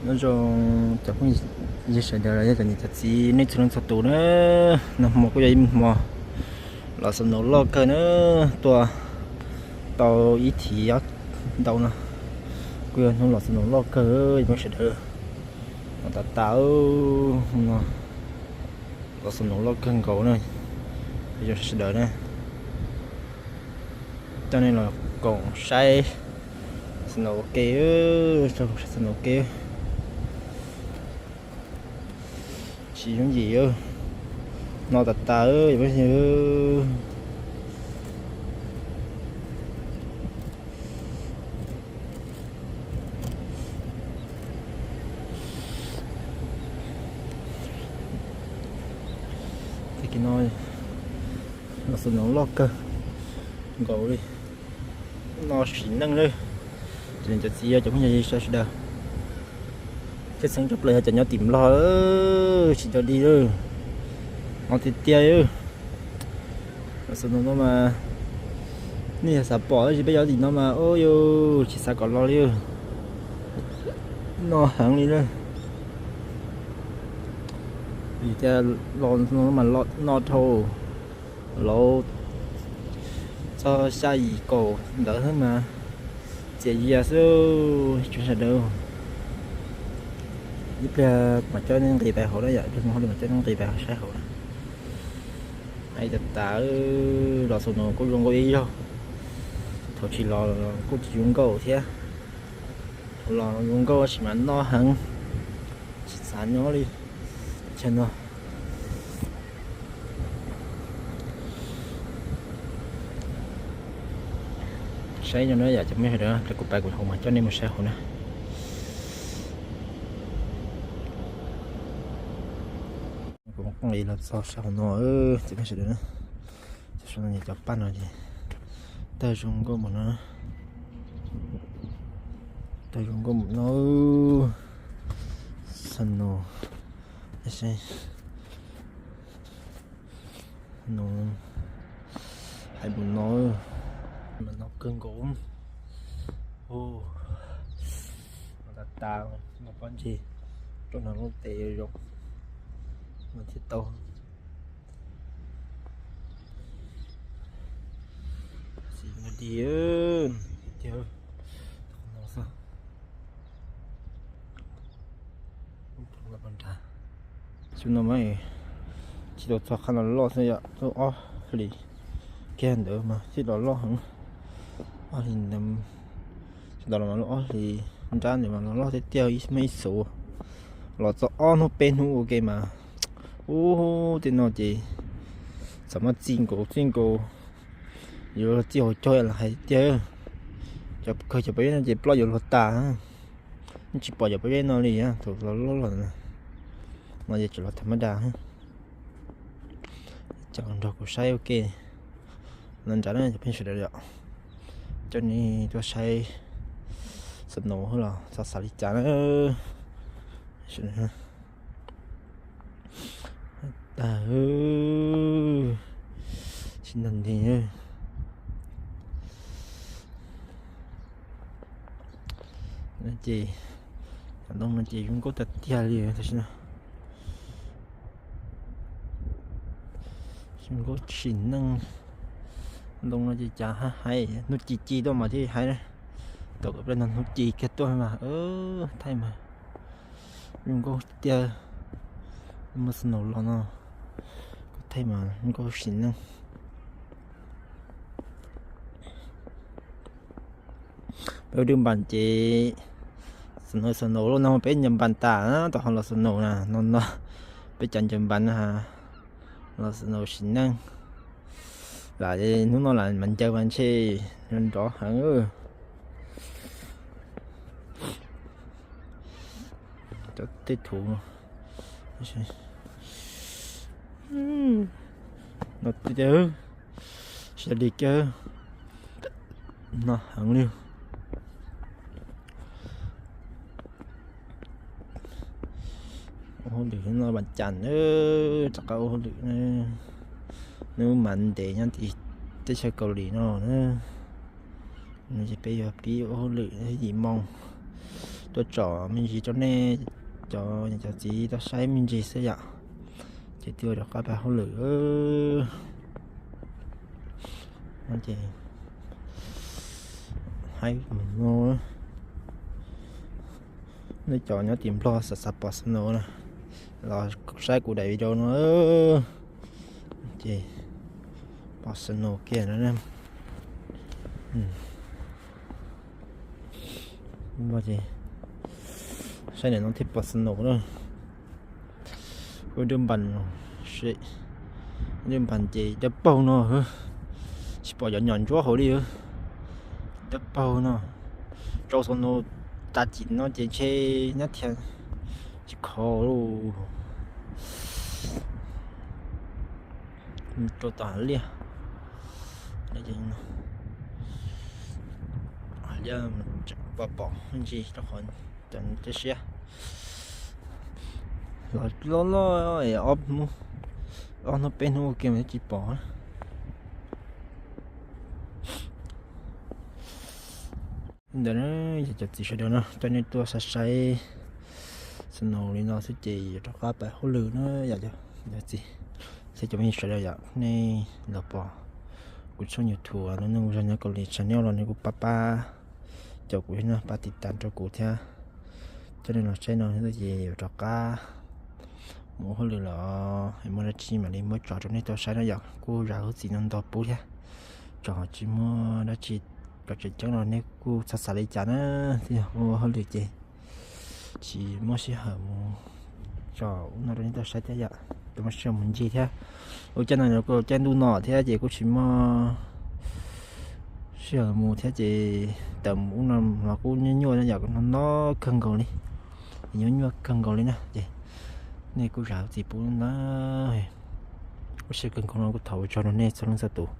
Nyob zoo cov phooj ywg sawv daws los yog cov niam cov txiv nej txhua leej txhua tus na. Nag hmo kuj yog ib hmo los snow loj kawg na, tuaj tau ib thiv ntau no kuj yog hnub los snow loj kawg ib phooj ywg sawv daws. No tas tas no los snow loj kawg nkaus na, ib phooj ywg sawv daws na. Coj nej los koom saib snow ua ke, saib snow ua ke. Tsis yooj yim, no tas tas. Tag kis no los snow loj kawg nkaus li, no sim neej lawm. Cov niam cov txiv cov phooj ywg sawv daws, tshwj xeeb tshaj plaws yog cov nyob tim Nplog, tsis tau dig lawm, no tiag tiag. Los snow no mas nej yog xav pom tab sis peb cov tim no mas ua yus tsis xav kom los li, no heev li lawm. Vim tias los no mas no dhau, los txog xya yim kaum ntawd xwb mas txias zias xwb tsoom sawv daws. Ib pliag mam coj nej nqis pais hauv na yom, ib pliag mam coj nej nqis pais saib hauv na. Ais tas tas, los snow kuj zoo nkauj ib zaug, thaum tsis los kuj tsis zoo nkauj thiab. Thaum los zoo nkauj tab sis mas no heev, tsis xav nyob li. Chaw no saib no na yom, cov me sawv daws, kuv pais kuv hauv mas coj nej mus saib hauv na. Kuv poob qees los txog saum no, cov phooj ywg sawv daws na, cov paj no ces tawg zoo nkauj npaum no, tawg zoo nkauj npaum no, snow, snow, hais npaum no, mas no kawg nkaus. Tas tas, no pob ntseg rau no lub tes zoo, no thiaj tau. Xis no dig tiag, no xwb. Xyoo no mas tsis tau txog qhov no loj xwb yom, lub ob hlis kiag ntawd mas thiaj los loj heev. Ob hlis ntawd, sawv daws los mas lub ob hlis nrab ntawd mas los loj tiag tiag, ib me ib xuv los txog ob hnub peb hnub ua ke mas, ub, tej no ces txawm muab txij nkaus txij nkaus, yuav luag txij hauv caug los hais tiag. Cov kawg cov pob zeb no ces ploj yuav luag tas, tsis pom cov pob zeb no li thaum los loj loj na. No ces tseem los tham mab das. Coj nrog kuv saib ua ke no nrad na cov phooj ywg sawv daws yom. Coj nej tuaj saib snow los xav xav li cas na. Tag, tsis nag nti no ces, cov ntoo no ces zoo nkauj tiag tiag li tam sim no. Zoo nkauj sim neej. Ntoo no ces cas hais hnub ci ci tuaj mas thiaj hais, tau kom peb no hnub ci kiag tuaj mas thaij mas zoo nkauj tiag. Muaj snow los no kuj thaij mas zoo nkauj sim neej. Peb ua dwj npas ces snow, snow loj no peb ncaws npas tas na, tom ho los snow na, no no peb cov ncaws npas na, los snow sim neej. Lam hnub no lam mas ncaws mas ntshe nrov heev. Cov tej thuv no, no tiag, sawv dig kiag, no heev li. Ua hauj lwm no vas cas na, rov qab ua hauj lwm, hnub mas ntev nyob tim teb chaws Kaus Lim no na. No ces peb yuav pib ua hauj lwm yim moo, tuaj tsom me ntsis rau nej cov niam cov txiv tau saib me ntsis xwb yom. Ces twb ua rov qab pab hauj lwm. Ces haib mus no, nej cov nyob tim Nplog xav xav pom snow na, los saib kuv daim video no. Ces pom snow kiag no. Ces saib nim no thiaj pom snow na. Ub, dub npas, dub npas ces dawb paug no, tsis pom cov nyom ntsuab hauv li. Dawb paug no, rau snow tas cim no ces ntshe nyab thiab tsis khov lawm. Rau tom hav liaj, hav liaj pom pom ntsis rau qhov cov siab los loj loj es ob hnub, ob hnub peb hnub ua ke mas twb tsis pom. Ntawd na, yog cov txiv sawv daws no, coj nej tuaj saib saib snow li no xwb ces yuav rov qab pab hauj lwm na yom. Cov txiv, thiab cov me sawv daws yom, nej los pom kuv tshooj YouTube Nuj Neej Zaj Nyob Kaus Lim channel los nej kuj pab pab caum kuv thiab, pab tiv tas rau kuv thiab. Coj nej los saib no xwb ces yuav rov qab mus ua hauj lwm los es muaj dab tsi mam li muab tso rau nej tau saib na yom. Kuj zam lub txim no ntau pub thiab, tso ho tsis muaj dab tsi kom tseem ceeb los nej kuj txhob xav li cas na. Twb yog ua hauj lwm ces tsis muaj sij hawm mus tso ub no rau nej tau saib thiab yom. Tsis muaj sij hawm mus ncig thiab. Ua caij no kuj caij ntuj no thiab ces kuj tsis muaj sij hawm mus thiab ces tawm mus ub no los kuj nyuaj nyuaj no yom, no no kawg nkaus li, nyuaj nyuaj kawg nkaus li na. Ces nej kuj zam lub txim pub na. Lub sij hawm kawg nkaus no kuj thov ua tsaug rau nej txhua leej txhua tus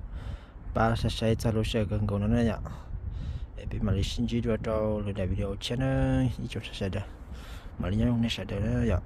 pab saib saib txog lub sij hawm kawg nkaus no na yom. Es peb mam li sib ntsib dua rau lwm daim video tshiab na, ib tsoom saib sawv daws. Mam li nyob zoo nej sawv daws na yom.